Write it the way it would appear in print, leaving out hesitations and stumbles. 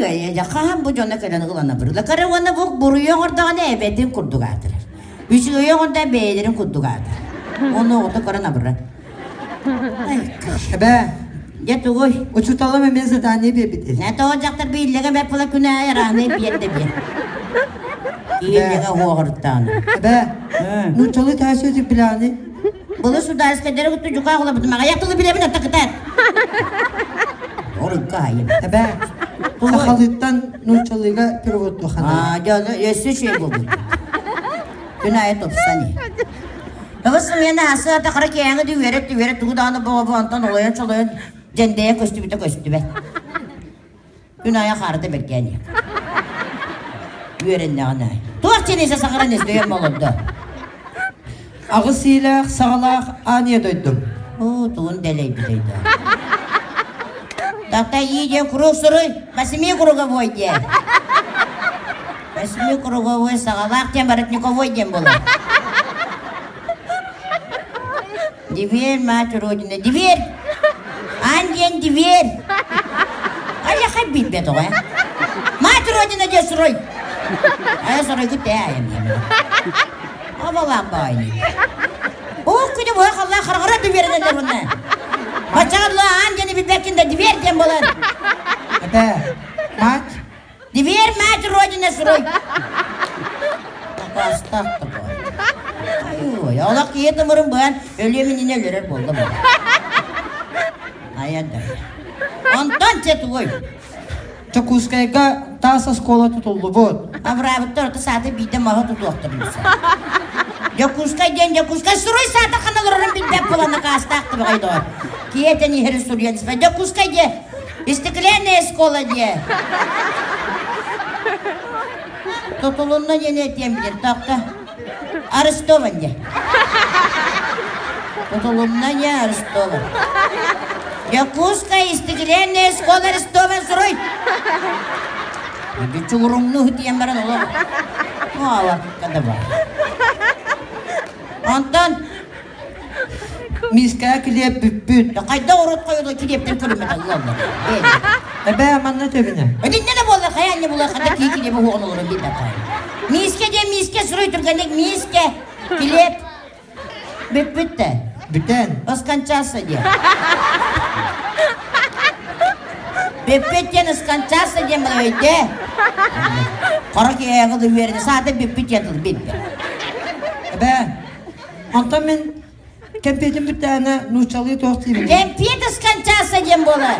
Үөйэ, хаһан бу дьоно кэлэн ылана бырыла. Кара уонна бу буруйу оҥордоҕуна эбэтин курдук аатырар. Үчүгэйи оҥордо бэйэлэрин курдук аатырар. Ону оҕото көрөн абырар. Эбээ, Дьэ тугуй? учууталым эмиэ задание биэрбит. Нэ тоҕо дьахтар бииллэгэ бэрт була күн аайы араанай биэр да биэр. Ииллэгэ уоҕуртаан. Эбээ, нууччалыы таһа билээни. Былы судаарыскайдары кытта дьукаах олорбутум аҕыйах тылы билэбин атта кытаат. Орукка айым. Эбээ, сахалыыттан нууччалыыга переводтуохана. Аа, дьэ, ону өссө үчүгэй буолбут. Күн аайы тупсан иһэр. Тоҕус сымыйаны аһасыата хара киэһэҥи да үөрэ үөрэ тугу даҕаны буолбу онтон олойон-чолойон дьэндэйэ көстүбүтэ көстүбэт. Күн аайы хаарда бэргээн иһэр. Үөрэннэҕин аайы. Туох чиниисэ саҕаран истэйэн олордо. Аҕыс иилээх, саҕалаах аан ийэ дойдум. Оо, тугун дэлэйбит өйдөөх. Тахта ии диэн курук суруй, восьми круговой диэн. Восьми круговой саҕалаах диэн воротниковой диэн буолар. Дверь, мать родина, дверь! Аан диэн дверь! Айахай билбэт оҕо. Мать родина диэн суруй! Айа суруйгут ээ айам Абалаах баайы. Уох күнү буһа халлаан хараҕара дүбүөрэнэллэр уонна. Баччаҕа аан диэни билбэккин да дверь диэн буолар. Эбээ, мать? Дверь, мать родина суруй. Накаастаах да Ой, олох киһи тымырын быһан өлүөм иннинэ өлөрөр буолла буолла. Айа да. Онтон чэ тугуй? Дьокуускайга таас оскуола тутуллубут. Абыраабыттар ото сааты биирдэ маһы тутуохтарын Дьокуускай диэн Дьокуускай суруй саата ханна олорорун билбэт буолан накаастаах тыбаҕай доҕор. Киэтэн иһэрин суруйан испэт. Дьокуускай диэ стеклянная школа диэ. Тутулунна диэн этиэм билэр таапта. Арестован диэ. Тутулунна диэ арестован. Дьокуускай стеклянная школа арестован суруй. Чугуруҥну диэн баран олох да бар. Онтон Миискэ килиэп бүппүт. Хайда урут хойулу килиэптэн көрүммэт аллаллар. Эбээ манна төбүнэ. Итиннэ да буолла хайа анньа була хата кии килиэби уһугун олорон билбэт Миискэ диэн миискэ суруй түргэнник миискэ килиэп бүппүт да. Бүтэн. Скончался диэн. Бүппүт диэн скончался диэн була өйдөө. Хара киһиэхэ да үөрэнэ саата бүппүт диэн тыл билбэт. Эбээ, онтон мин кэмпиэтим бүттэҕинэ нууччалыы туох диибин? Кэмпиэт скончался диэн буолар.